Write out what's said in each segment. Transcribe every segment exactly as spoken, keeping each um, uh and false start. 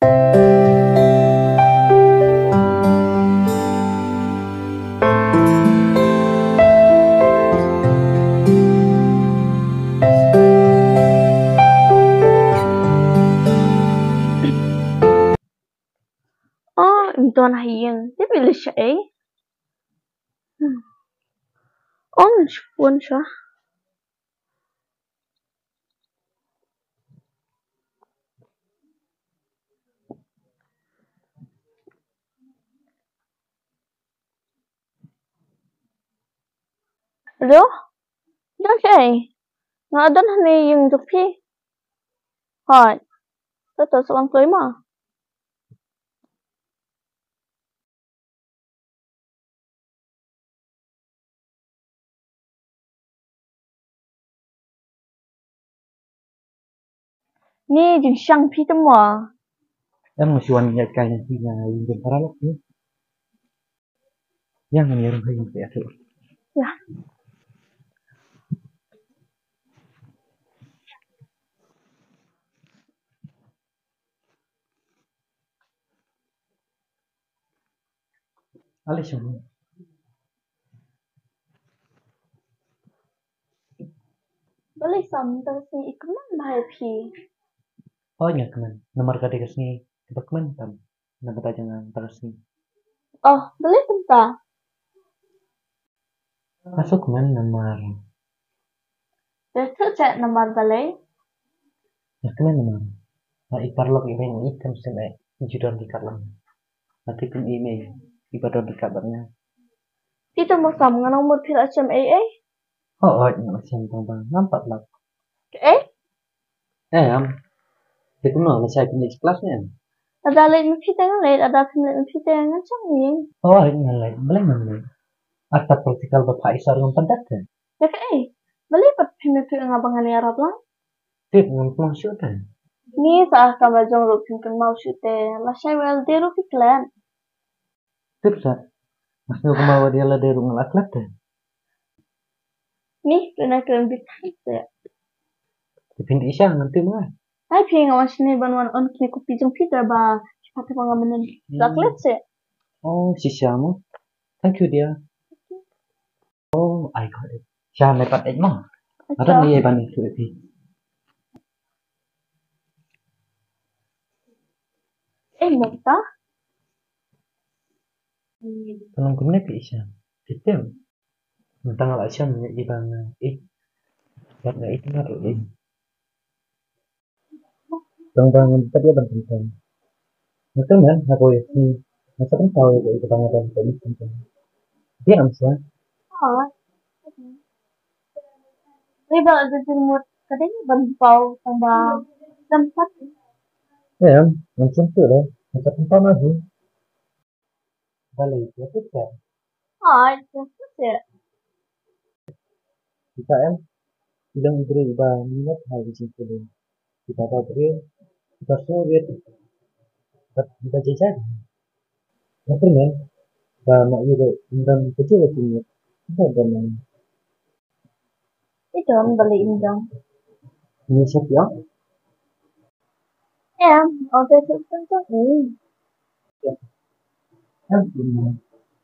Oh, ym don ha ïing. Te phi leit shaei? Hmm. Oh, shu phone sha. Hello? Don shaei? Nga don hangne ïing jong phi. Hooid. To to, sa wan kloi mo. Ngi jingshisha phi te mo. Em, nga shu wan ïa kai na phi, nga ïa jong para lok ni. Ïa, ngan ïa rung ha ïing phi atu. Ïa. Ale shong. Balei Sam, tang sngi i kmen bha ïa phi? Hooid nga kmen, namar ka dei ka sngi kaba kmen tam na ka bynta jong nga, tang sngi. Oh, balei kumta? Nga shu kmen namar. Te to check namar balei? Nga kmen namar. Nga i paralok i reng i kam shem eh i ju don ryngkat lang. Nga tip ïa i mei i ba don ryngkat bad nga. Phi te mo Sam, nga nang mut phi la shem ei ei. Oh, oh, nga la shem tang ba ngam pat lap. Kaei? Eh, am. Te kumno, lashai phim leit klas ne em? Lada leit ma phi te ngan leit, lada phim leit ma phi te ngan shong ïing. Oh, ngan leit, balei ngan leit? Ata practical ba pha i sor ngam pat dat te. Ïa kaei? Balei pat phim ïathuh ïa nga ba ngan ïarap lang? Tip ngam kynmaw shuh te. Ni sa ka ba jong ruh phim kynmaw shuh te. Lashai wel de ruh phi klet. Tip sa. Nga sngew kumba wat ïa lade ruh nga la klet te. Ni, phi na kren bit than te. Te phin ïa sha ngan tip nga. Ai phi nga wan shane ban wan on kine kopi jong phi te ba phi pat te ba nga mynnin. La klet te. Oh, shisha mo. Thank you, dear. Oh, I got it. Sha me pat ek mo. Nga don ïa ban ïathuh ïa phi. Eh, mo ta? Ka long kumne phi Isha? Phi tem? Mynta nga la shem ïa i ba nga ïeit. Bad nga ïeit na ruh ïeit. Tang ba ngan pat ïa ban pynthor. Nga kyrmen ha ko ïa phi. Nga sa pynthor ïa i ba nga ban pynthor. Dei am sha? Hooid. Ri ba la jin mut ka dei ban pynthor tang ba. Em, ngam sngewthuh leh. Nga sa pynthor na hi. Balei phi ïathuh te? Hooid, phi ïathuh te. Phi ta em, i long i briew iba minot ha i jingpule. Iba dap briew, iba sngewrit, bad iba jai jai. Nga kyrmen ba ma i ruh ym don kajuh ka jingmut ba don. I don, balei im don? Ngi sha phi ong? Em, ong te shu teng teng i. Em, im don.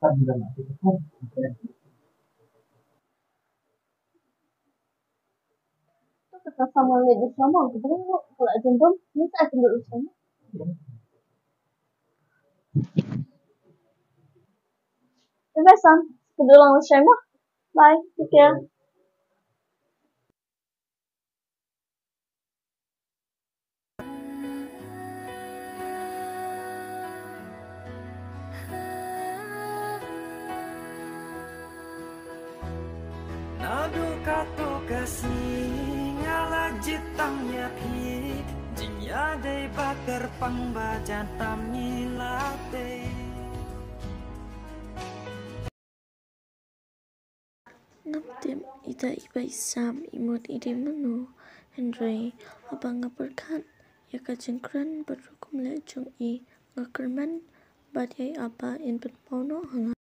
Em, im don. To kata sama le di sama, ko bring ko la jendom, ni sa jendom sama. Bye, Sam. Kedua orang sama. Bye, take care. Naduh katto ka sngi nga la jied tam ïa phi, jingïadei ba kyrpang ba jan tam ngi la tei. Ngam tip ita i Bai Sam i mut i dei mano, hynrei haba nga pyrkhat ïa ka jingkren bad rukom leh jong i, nga kyrmen bad ïa i aba in pynpaw noh ha nga.